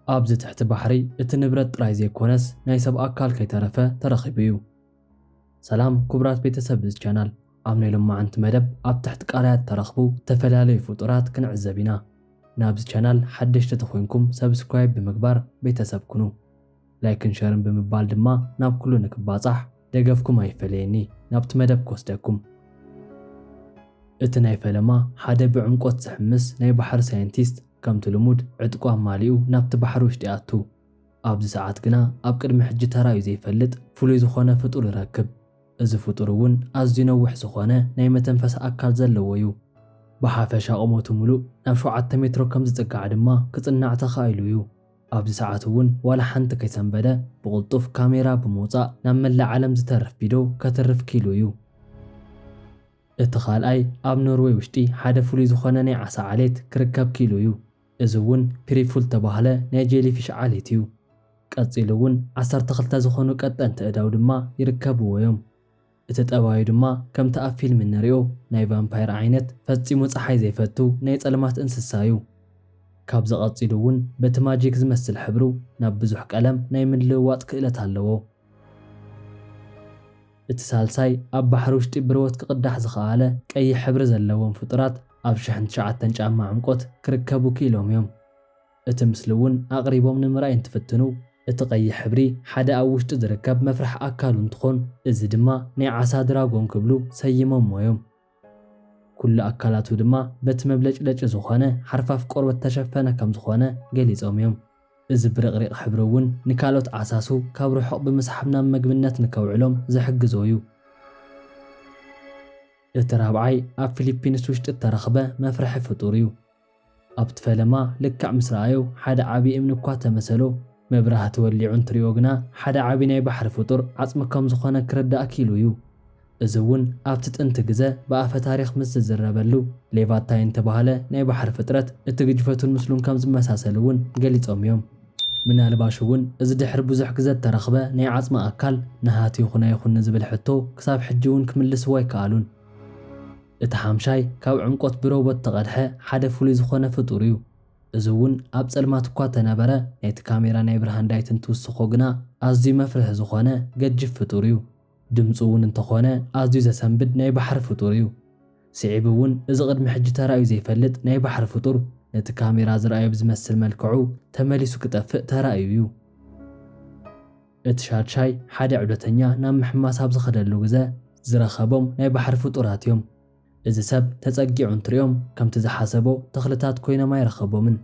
ኣብዚ ትሕቲ ባሕሪ እቲ ንብረት ጥራይ ዘይኮነስ ናይ ሰብ ኣካል ከይተረፈ ተረኺቡ እዩ። ሰላም ክቡራት ቤተሰብ እዚ ቻናል፣ ኣብ ናይ ሎማዓንቲ መደብ ኣብ ትሕቲ ቃላያት ተረኽቡ ዝተፈላለዩ ፍጡራት ክንዕዘብ ኢና። ናብዚ ቻናል ሓደሽቲ ተኾይንኩም ሰብስክራይብ ብምግባር ቤተሰብ ኩኑ። ላይክን ሸርን ብምባል ድማ ናብ ኩሉ ንክባጻሕ ደገፍኩም ኣይፈለየኒ። ናብቲ መደብ ክወስደኩም። እቲ ናይ ፈለማ ሓደ ብዕምቆት ዝሕምስ ናይ ባሕሪ ሳይንቲስት ከምቲ ልሙድ ዕጥቁ ኣማሊኡ ናብቲ ባሕሪ ውሽጢ ኣቱ። ኣብዚ ሰዓት ግና ኣብ ቅድሚ ሕጂ ተራእዩ ዘይፈልጥ ፍሉይ ዝኾነ ፍጡር ይረክብ። እዚ ፍጡር እውን ኣዝዩ ነዊሕ ዝኾነ ናይ መተንፈሲ ኣካል ዘለዎ እዩ። ብሓፈሻ ቁመቱ ምሉእ ናብ ሸውዓተ ሜትሮ ከም ዝጽጋዕ ድማ ክጽናዕ ተኻኢሉ እዩ። ኣብዚ ሰዓት እውን ዋላ ሓንቲ ከይሰንበደ ብቕልጡፍ ካሜራ ብምውጻእ ናብ መላእ ዓለም ዝተርፍ ቪድዮ ከተርፍ ኪሉ እዩ። እቲ ካልኣይ ኣብ ኖርዌይ ውሽጢ ሓደ ፍሉይ ዝኾነ ናይ ዓሳ ዓሌት ክርከብ ኪሉ እዩ። እዚ እውን ፒሪፉል ተባህለ ናይ ጄሊፊሽ ዓሌት እዩ። ቀጺሉ እውን ዓሰርተ ክልተ ዝኾኑ ቀጠንቲ እዳው ድማ ይርከብዎ እዮም። እቲ ጠባዩ ድማ ከምቲ ኣብ ፊልም እንሪኦ ናይ ቫምፓየር ዓይነት ፈጺሙ ጸሓይ ዘይፈቱ ናይ ጸልማት እንስሳ እዩ። ካብዚ ቀጺሉ እውን በቲ ማጂክ ዝመስል ሕብሩ ናብ ብዙሕ ቀለም ናይ ምልውዋጥ ክእለት ኣለዎ። እቲ ሳልሳይ ኣብ ባሕሪ ውሽጢ ብርወት ክቕዳሕ ዝኸኣለ ቀይሕ ሕብሪ ዘለዎም ፍጡራት ኣብ ሽሕን ትሽዓተን ጫማ ዕምቆት ክርከቡ ክኢሎም እዮም። እቲ ምስሊ እውን ኣቕሪቦም ንምርኣይ እንትፍትኑ፣ እቲ ቀይሕ ሕብሪ ሓደ ኣብ ውሽጢ ዝርከብ መፍርሒ ኣካሉ እንትኾን፣ እዚ ድማ ናይ ዓሳ ድራጎን ክብሉ ሰይሞሞ እዮም። ኩሉ ኣካላቱ ድማ በቲ መብለጭለጭ ዝኾነ ሓርፋፍ ቆርበት ተሸፈነ ከም ዝኾነ ገሊጾም እዮም። እዚ ብርቕሪቕ ሕብሪ እውን ንካልኦት ዓሳሱ ካብ ርሑቕ ብምስሓብ ናብ መግብነት ንከውዕሎም ዝሕግዞ እዩ። እቲ ራብዓይ ኣብ ፊሊፒንስ ውሽጢ እተረኽበ መፍርሒ ፍጡር እዩ። ኣብቲ ፈለማ ልክዕ ምስ ረኣዮ ሓደ ዓቢ እምኒ እኳ ተመሰሎ፣ መብራህቲ ወሊዑ እንትሪኦ ግና ሓደ ዓቢ ናይ ባሕሪ ፍጡር ዓጽሚ ከም ዝኾነ ክርዳእ ኪሉ እዩ። እዚ እውን ኣብቲ ጥንቲ ግዘ ብኣፈ ታሪኽ ምስ ዝዝረበሉ ሌቫታይን ተባህለ ናይ ባሕሪ ፍጥረት እቲ ግጅፈቱን ምስሉን ከም ዝመሳሰል እውን ገሊጾም እዮም። ምናልባሽ እውን እዚ ድሕሪ ብዙሕ ግዘ እተረኽበ ናይ ዓጽሚ ኣካል ነሃት ይኹን ኣይኹን ንዝብል ሕቶ ክሳብ ሕጂ እውን ክምልስዎ ኣይከኣሉን። እቲ ሓምሻይ ካብ ዕምቆት ብሮቦት ተቐድሐ ሓደ ፍሉይ ዝኾነ ፍጡር እዩ። እዚ እውን ኣብ ጸልማት እኳ ተነበረ ናይቲ ካሜራ ናይ ብርሃን ዳይት እንትውስኾ ግና ኣዝዩ መፍርሒ ዝኾነ ገጅፍ ፍጡር እዩ። ድምፁ እውን እንተኾነ ኣዝዩ ዘሰንብድ ናይ ባሕሪ ፍጡር እዩ። ስዒቡ እውን እዚ ቅድሚ ሕጂ ተራእዩ ዘይፈልጥ ናይ ባሕሪ ፍጡር ነቲ ካሜራ ዝረኣዮ ብዝመስል መልክዑ ተመሊሱ ክጠፍእ ተራእዩ እዩ። እቲ ሻድሻይ ሓደ ዑደተኛ ናብ ምሕማስ ኣብ ዝኸደሉ ግዘ ዝረኸቦም ናይ ባሕሪ ፍጡራት እዮም። እዚ ሰብ ተጸጊዑ እንትሪኦም ከምቲ ዝሓሰቦ ተኽልታት ኮይኖም ኣይረኸቦምን።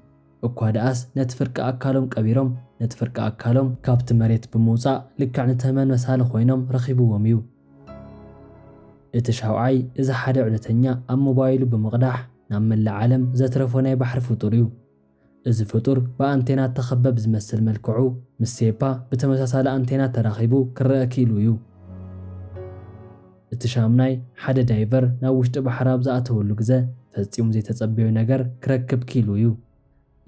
እኳ ደኣስ ነቲ ፍርቂ ኣካሎም ቀቢሮም ነቲ ፍርቂ ኣካሎም ካብቲ መሬት ብምውጻእ ልክዕ ንተመን መሳሊ ኮይኖም ረኺብዎም እዩ። እቲ ሻውዓይ እዚ ሓደ ዑደተኛ ኣብ ሞባይሉ ብምቕዳሕ ናብ መላእ ዓለም ዘትረፎ ናይ ባሕሪ ፍጡር እዩ። እዚ ፍጡር ብኣንቴና እተኸበብ ዝመስል መልክዑ ምስ ሴፓ ብተመሳሳሊ ኣንቴና ተራኺቡ ክረአ ክኢሉ እዩ። እቲ ሻምናይ ሓደ ዳይቨር ናብ ውሽጢ ባሕሪ ኣብ ዝኣተወሉ ግዘ ፈጺሙ ዘይተጸበዮ ነገር ክረክብ ክኢሉ እዩ።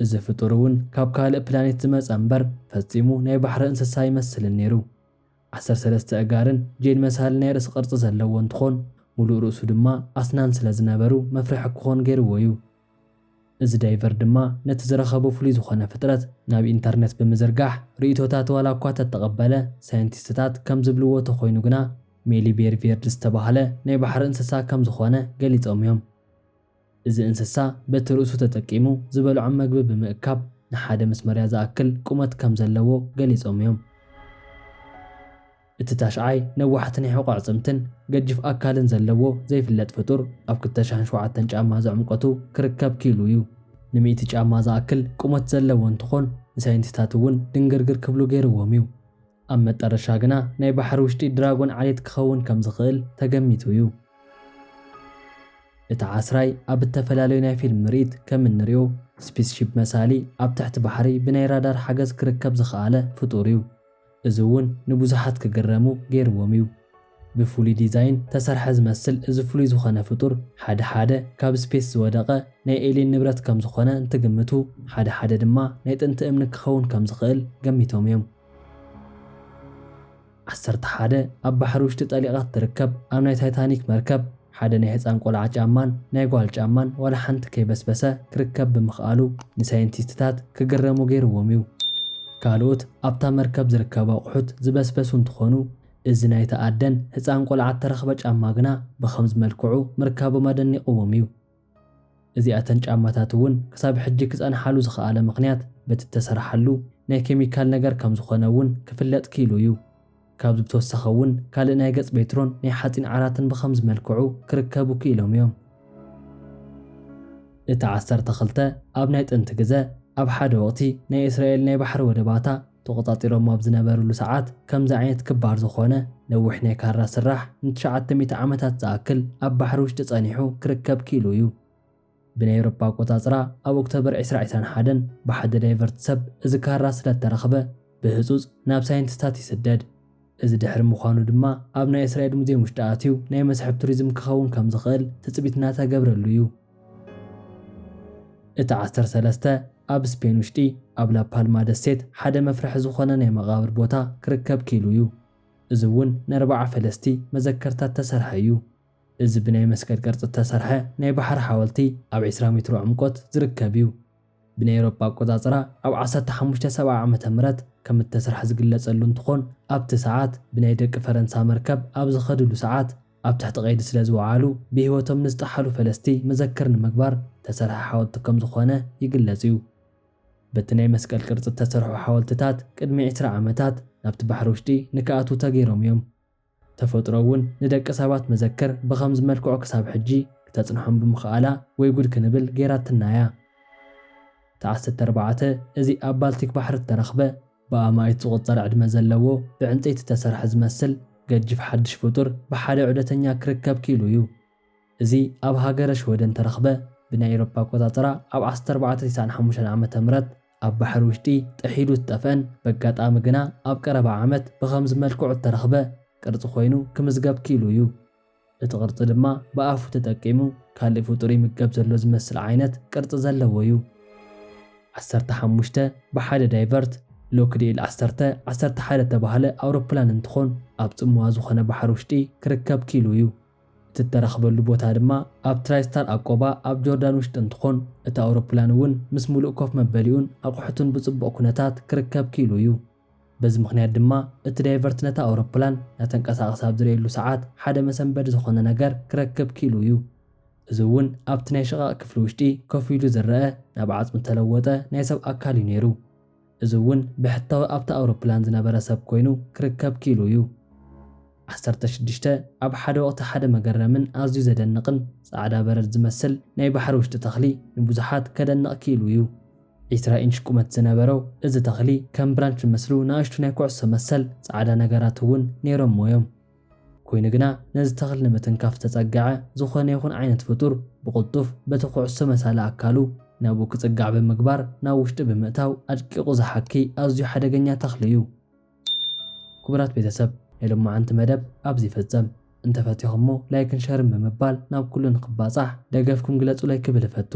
እዚ ፍጡር እውን ካብ ካልእ ፕላኔት ዝመጸ እምበር ፈጺሙ ናይ ባሕሪ እንስሳ ኣይመስልን ነይሩ። ዓሰርተ ሰለስተ ኣእጋርን ጄል መሳሊ ናይ ርእሲ ቅርጺ ዘለዎ እንትኾን፣ ሙሉእ ርእሱ ድማ ኣስናን ስለ ዝነበሩ መፍርሒ ክኾን ገይርዎ እዩ። እዚ ዳይቨር ድማ ነቲ ዝረኸቦ ፍሉይ ዝኾነ ፍጥረት ናብ ኢንተርነት ብምዝርጋሕ ርእይቶታት ዋላ እኳ ተተቐበለ፣ ሳይንቲስትታት ከም ዝብልዎ ተኾይኑ ግና ሜሊቤር ቬርድ ዝተባህለ ናይ ባሕሪ እንስሳ ከም ዝኾነ ገሊጾም እዮም። እዚ እንስሳ በቲ ርእሱ ተጠቂሙ ዝበልዖ መግቢ ብምእካብ ንሓደ መስመርያ ዝኣክል ቁመት ከም ዘለዎ ገሊጾም እዮም። እቲ ታሽዓይ ነዋሕቲ ናይ ሕቖ ኣዕጽምትን ገጅፍ ኣካልን ዘለዎ ዘይፍለጥ ፍጡር ኣብ ክልተ ሽሕን ሸውዓተን ጫማ ዝዕምቆቱ ክርከብ ክኢሉ እዩ። ንሚእቲ ጫማ ዝኣክል ቁመት ዘለዎ እንትኾን ንሳይንቲስታት እውን ድንግርግር ክብሉ ገይርዎም እዩ። ኣብ መጠረሻ ግና ናይ ባሕሪ ውሽጢ ድራጎን ዓሌት ክኸውን ከም ዝኽእል ተገሚቱ እዩ። እቲ ዓስራይ ኣብ እተፈላለዩ ናይ ፊልም ምርኢት ከም እንሪኦ ስፔስሺፕ መሳሊ ኣብ ትሕቲ ባሕሪ ብናይ ራዳር ሓገዝ ክርከብ ዝኸኣለ ፍጡር እዩ። እዚ እውን ንብዙሓት ክግረሙ ገይርዎም እዩ። ብፍሉይ ዲዛይን ተሰርሐ ዝመስል እዚ ፍሉይ ዝኾነ ፍጡር ሓደ ሓደ ካብ ስፔስ ዝወደቐ ናይ ኤልየን ንብረት ከም ዝኾነ እንትግምቱ፣ ሓደ ሓደ ድማ ናይ ጥንቲ እምኒ ክኸውን ከም ዝኽእል ገሚቶም እዮም። ዓሰርተ ሓደ ኣብ ባሕሪ ውሽጢ ጠሊቓ እትርከብ ኣብ ናይ ታይታኒክ መርከብ ሓደ ናይ ህፃን ቆልዓ ጫማን ናይ ጓል ጫማን ዋላ ሓንቲ ከይበስበሰ ክርከብ ብምኽኣሉ ንሳይንቲስትታት ክግረሙ ገይርዎም እዩ። ካልኦት ኣብታ መርከብ ዝርከቡ ኣቑሑት ዝበስበሱ እንትኾኑ፣ እዚ ናይቲ ኣደን ህፃን ቆልዓ እተረኽበ ጫማ ግና ብኸምዚ መልክዑ ምርካቦም ኣደኒቕዎም እዩ። እዚኣተን ጫማታት እውን ክሳብ ሕጂ ክፀንሓሉ ዝኸኣለ ምኽንያት በቲ እተሰርሓሉ ናይ ኬሚካል ነገር ከም ዝኾነ እውን ክፍለጥ ክኢሉ እዩ። ካብዚ ብተወሳኺ እውን ካልእ ናይ ገፅ ቤትሮን ናይ ሓፂን ዓራትን ብኸምዚ መልክዑ ክርከቡ ክኢሎም እዮም። እቲ ዓሰርተ ክልተ ኣብ ናይ ጥንቲ ግዘ ኣብ ሓደ ወቕቲ ናይ እስራኤል ናይ ባሕሪ ወደባታ ተቖጻጺሮሞ ኣብ ዝነበርሉ ሰዓት ከምዚ ዓይነት ክባር ዝኾነ ነዊሕ ናይ ካራ ስራሕ ንትሽዓተ ሚእቲ ዓመታት ዝኣክል ኣብ ባሕሪ ውሽጢ ጸኒሑ ክርከብ ክኢሉ እዩ። ብናይ ኤውሮጳ ኣቆጻጽራ ኣብ ኦክቶበር ዕስራ ዕስራን ሓደን ብሓደ ዳይቨርት ሰብ እዚ ካራ ስለ እተረኽበ ብህጹጽ ናብ ሳይንቲስታት ይስደድ። እዚ ድሕሪ ምዃኑ ድማ ኣብ ናይ እስራኤል ሙዝየም ውሽጢ ኣትዩ ናይ መስሕብ ቱሪዝም ክኸውን ከም ዝኽእል ትጽቢት እናተገብረሉ እዩ። እቲ ዓሰርተ ሰለስተ ኣብ ስፔን ውሽጢ ኣብ ላፓልማ ደሴት ሓደ መፍርሒ ዝኾነ ናይ መቓብር ቦታ ክርከብ ክኢሉ እዩ። እዚ እውን ንኣርብዓ ፈለስቲ መዘከርታ እተሰርሐ እዩ። እዚ ብናይ መስቀል ቅርጺ እተሰርሐ ናይ ባሕሪ ሓወልቲ ኣብ ዕስራ ሜትሮ ዕምቆት ዝርከብ እዩ። ብናይ ኤውሮጳ ኣቆጻጽራ ኣብ ዓሰርተ ሓሙሽተ ሰብዓ ዓመተ ምህረት ከም እተሰርሐ ዝግለጸሉ እንትኾን፣ ኣብቲ ሰዓት ብናይ ደቂ ፈረንሳ መርከብ ኣብ ዝኸድሉ ሰዓት ኣብ ትሕቲ ቀይዲ ስለ ዝወዓሉ ብህይወቶም ንዝጠሓሉ ፈለስቲ መዘክር ንምግባር ተሰርሐ ሓወልቲ ከም ዝኾነ ይግለጽ እዩ። በቲ ናይ መስቀል ቅርጺ እተሰርሑ ሓወልትታት ቅድሚ ዕስራ ዓመታት ናብቲ ባሕሪ ውሽጢ ንክኣትዉ ተገይሮም እዮም። ተፈጥሮ እውን ንደቂ ሰባት መዘክር ብኸምዚ መልክዑ ክሳብ ሕጂ ክተጽንሖም ብምኽኣላ ወይ ጉድ ክንብል ገይራትና እያ። ተዓሰርተ ኣርባዕተ እዚ ኣብ ባልቲክ ባሕሪ እተረኽበ ብኣማኢት ዝቑጸር ዕድመ ዘለዎ ብዕንጸይቲ እተሰርሐ ዝመስል ገጅፍ ሓድሽ ፍጡር ብሓደ ዑደተኛ ክርከብ ክኢሉ እዩ። እዚ ኣብ ሃገረ ሽወደን ተረኽበ ብናይ ኤውሮፓ ኣቆጻጽራ ኣብ ዓሰርተ ኣርባዕተ ተስዓን ሓሙሽተን ዓመተ ምህረት ኣብ ባሕሪ ውሽጢ ጥሒሉ ዝጠፍአን በጋጣሚ ግና ኣብ ቀረባ ዓመት ብኸምዚ መልክዑ እተረኽበ ቅርጺ ኮይኑ ክምዝገብ ክኢሉ እዩ። እቲ ቅርጺ ድማ ብኣፉ ተጠቂሙ ካልእ ፍጡር ይምገብ ዘሎ ዝመስል ዓይነት ቅርጺ ዘለዎ እዩ። ዓሰርተ ሓሙሽተ ብሓደ ዳይቨርት ሎክድኢል ዓሰርተ ዓሰርተ ሓደ እተባህለ ኣውሮፕላን እንትኾን ኣብ ጽምዋ ዝኾነ ባሕሪ ውሽጢ ክርከብ ክኢሉ እዩ። እቲ እተረኽበሉ ቦታ ድማ ኣብ ትራይስታር ኣቆባ ኣብ ጆርዳን ውሽጢ እንትኾን እቲ ኣውሮፕላን እውን ምስ ሙሉእ ኮፍ መበሊኡን ኣቑሑቱን ብጽቡቕ ኩነታት ክርከብ ክኢሉ እዩ። በዚ ምኽንያት ድማ እቲ ዳይቨርት ነታ ኣውሮፕላን ናተንቀሳቐሳ ኣብ ዝርእየሉ ሰዓት ሓደ መሰንበዲ ዝኾነ ነገር ክረክብ ክኢሉ እዩ። እዚ እውን ኣብቲ ናይ ሽቓቕ ክፍሊ ውሽጢ ኮፍ ኢሉ ዝረአ ናብ ዓጽሚ ተለወጠ ናይ ሰብ ኣካል እዩ ነይሩ። እዚ እውን ብሕታዊ ኣብቲ ኣውሮፕላን ዝነበረ ሰብ ኮይኑ ክርከብ ክኢሉ እዩ። ዓሰርተ ሽዱሽተ ኣብ ሓደ ወቕቲ ሓደ መገረምን ኣዝዩ ዘደንቕን ጻዕዳ በረድ ዝመስል ናይ ባሕሪ ውሽጢ ተኽሊ ንብዙሓት ከደንቕ ክኢሉ እዩ። ዕስራ ኢንች ቁመት ዝነበሮ እዚ ተኽሊ ከም ብራንች ዝመስሉ ንኣሽቱ ናይ ኩዕሶ መሰል ጻዕዳ ነገራት እውን ነይሮምዎ እዮም። ኮይኑ ግና ነዚ ተኽሊ ንምትንካፍ ዝተጸግዐ ዝኾነ ይኹን ዓይነት ፍጡር ብቕልጡፍ በቲ ኩዕሶ መሳሊ ኣካሉ ናብኡ ክጽጋዕ ብምግባር ናብ ውሽጢ ብምእታው ኣድቂቑ ዝሓኪ ኣዝዩ ሓደገኛ ተኽሊ እዩ። ክቡራት ቤተሰብ ናይ ሎማዓንቲ መደብ ኣብዚ ይፍጸም። እንተፈቲኹሞ ላይክን ሸርን ብምባል ናብ ኩሉ ንክባጻሕ ደገፍኩም ግለጹለይ ክብል እፈቱ።